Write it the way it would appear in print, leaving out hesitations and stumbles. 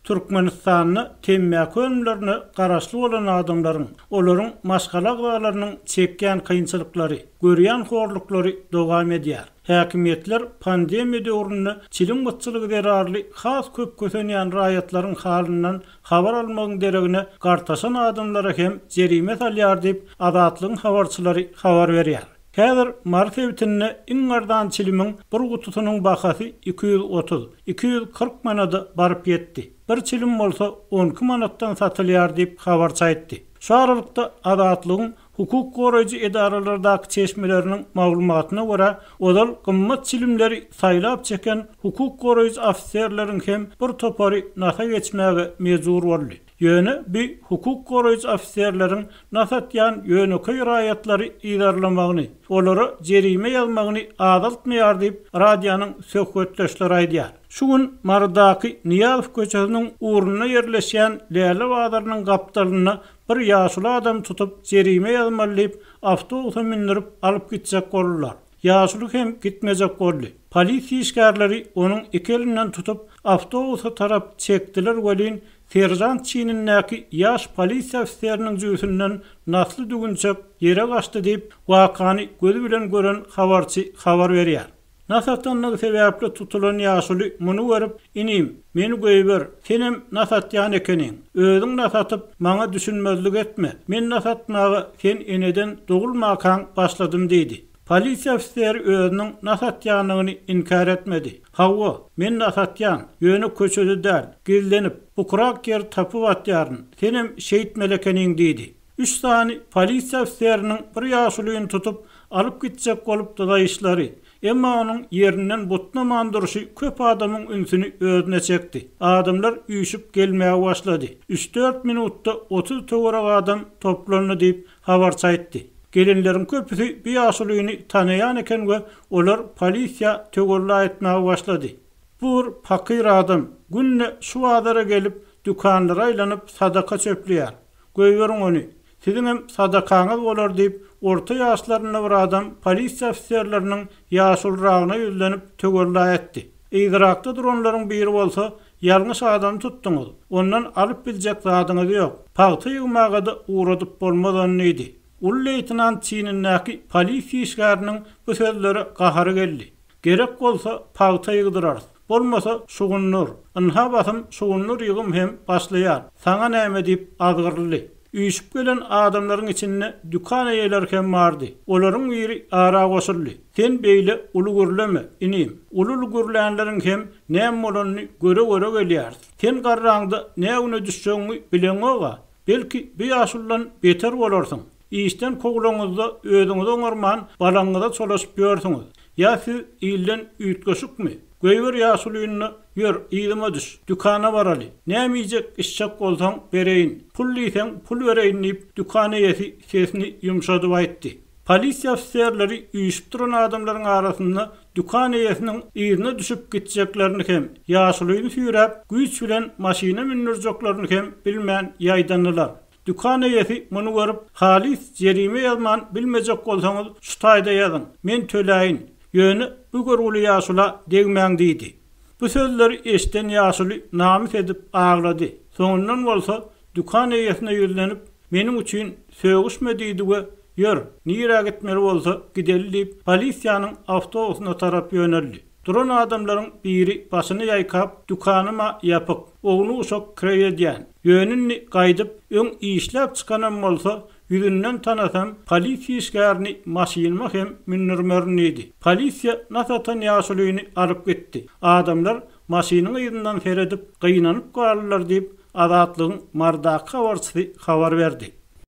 Türkmenistanda temmäki önümlerine garaşly bolan adamlaryň, olaryň maşgala agzalarynyň çekýän kynçylyklary, görýän horluklary dowam edýär. Häkimiýetler pandemiýa döwründe çilim gytçylygy zerarly has köp kösenýän raýatlaryň halyndan habar almagyň deregine gartaşan adamlara hem jerime salýar diýip, Azatlygyň habarçylary habar berýär. Häzir Mary sebitinde iň arzan çilimiň bir gutusynyň bahasy 230, 240 manada baryp ýetdi. Bir çilim bolsa 12 manatdan satylýar diýip, habarçy aýtdy. Şu aralykda, Azatlygyň hukuk goraýjy edaralardaky çeşmeleriniň maglumatyna görä, ozal gymmat çilimleri saýlap çeken hukuk goraýjy ofiserleriň hem bir topary nasa geçmäge mejbur boldy. Ýöne bi hukuk goraýjy ofiserleriň nas atýan ýönekeý raýatlary yzarlamagyny, olara jerime ýazmagyny azaltmaýar diýip, radionyň söhbetdeşleri aýdýar. Şu gün Marydaky Nyýazow köçesiniň ugrunda ýerleşýän Läle bazarynyň gapdalynda bir ýaşuly adamy tutup, jerime ýazmaly diýip, awtobusa mündürip alyp gitjek boldular. Ýaşuly hem gitmejek boldy. Polisiýa işgärleri onuň iki elinden tutup, awtobusa tarap çekdiler welin, seržant çinindäki ýaş polisiýa ofiseriniň jübüsinden nasly düwünçek ýere gaçdy diýip, wakany gözi bilen gören habarçy habar berýär. Nas atanlygy sebäpli tutulan ýaşuly muny görüp, Inim, meni goýber, senem nas atýan ekeniň. Özüň nas atyp, maňa düşünmezlik etme. Men nas atmaga sen eneden dogulmakaň başladym diýdi. Polisiýa ofiseri özüniň nas atýanyny inkär etmedi. Hawa, men nas atýan, ýöne köçede däl, gizlenip, bukurak ýer tapyp atýaryn. Senem şeýtmeli ekeniň diýdi. Üç sany polisiýa ofiseriniň bir ýaşulyny tutup, alyp gitjek bolup dyzaýyşlary, emma onuň ýerinden butnaman durşy köp adamyň ünsüni özüne çekdi. Adamlar üýşüp gelmäge başlady. Üç-dört minutda 30 töweregi adam toplandy diýip, habarçy aýtdy. Gelenleriň köpüsi bu ýaşulyny tanaýan eken we olar polisiýa töwella etmäge başlady. Bu bir pakyr adam, günde şu bazara gelip, dükanlara aýlanyp sadaka çöpleýär. Goýberiň ony, siziňem sadakaňyz bolar diýip, orta ýaşlarynda bir adam polisiýa ofiserleriniň ýaşuluragyna ýüzlenip töwella etdi. Yzyrakda duranlaryň biri bolsa, Ýalňyş adamy tutduňyz, ondan alyp biljek zadyňyz ýok, pagta ýygmaga-da ugradyp bolmaz ony diýdi. Uly leýtenant çinindäki polisiýa işgäriniň bu sözlere gahary geldi. Gerek bolsa pagta ýygdyrarys. Bolmasa şugundyr. Ynha basym şugundyr ýygym hem başlaýar. Saňa näme diýip azgyryldy. Üýşüp gelen adamlaryň içinde dükan eýeleri hem bardy. Olaryň biri ara goşuldy. Sen beýle uly gürleme, inim. Uly-uly gürlänleriň hem näme bolanyny göre-göre gelýäris. Sen garraňda nä güne düşjegiňi bileňog-a. Belki bu ýaşuludan beter bolarsyň. Işden kowlaňyzda özüňizi oňarman balaňyza çolaşyp ýörsüňiz. Ýa siz ilden üýtgeşikmi? Goýber ýaşulyny, ýör, yzyma düş, dükana baraly. Näme iýjek-içjek bolsaň, bereýin. Pul diýseň, pul bereýin diýip, dükan eýesi sesini ýumşadyp aýtdy. Polisiýa ofiserleri üýşüp duran adamlaryň arasynda dükan eýesiniň yzyna düşüp gitjeklerini hem, ýaşulyny süýräp, güýç bilen maşyna mündürjeklerini hem bilmän ýaýdandylar. Dükan eýesi muny görüp, Halys jerime ýazman bilmejek bolsaňyz şu taýda ýazyň, men töläýin, ýöne bu görgüli ýaşula degmäň diýdi. Bu sözleri eşiden ýaşuly namys edip aglady. Soňundan bolsa dükan eýesine ýüzlenip, Meniň üçin sögüşme diýdi we Ýör, nirä gitmeli bolsa gideli diýip, polisiýanyň awtobusyna tarap ýöneldi. Duran adamlaryň biri başyny ýaýkap, Dükanym-a ýapyk, ownuk-uşak kireý edýän. Ýöne indi gaýdyp, öň işläp çykanam bolsa, ýüzünden tanasam, polisiýa işgärini maşynyma hem mündürmerin diýdi. Polisiýa nas atan ýaşulyny alyp gitdi. Adamlar maşynyň yzyndan seredip, gynanyp galdylar diýip, Azatlygyň Marydaky habarçysy habar berdi.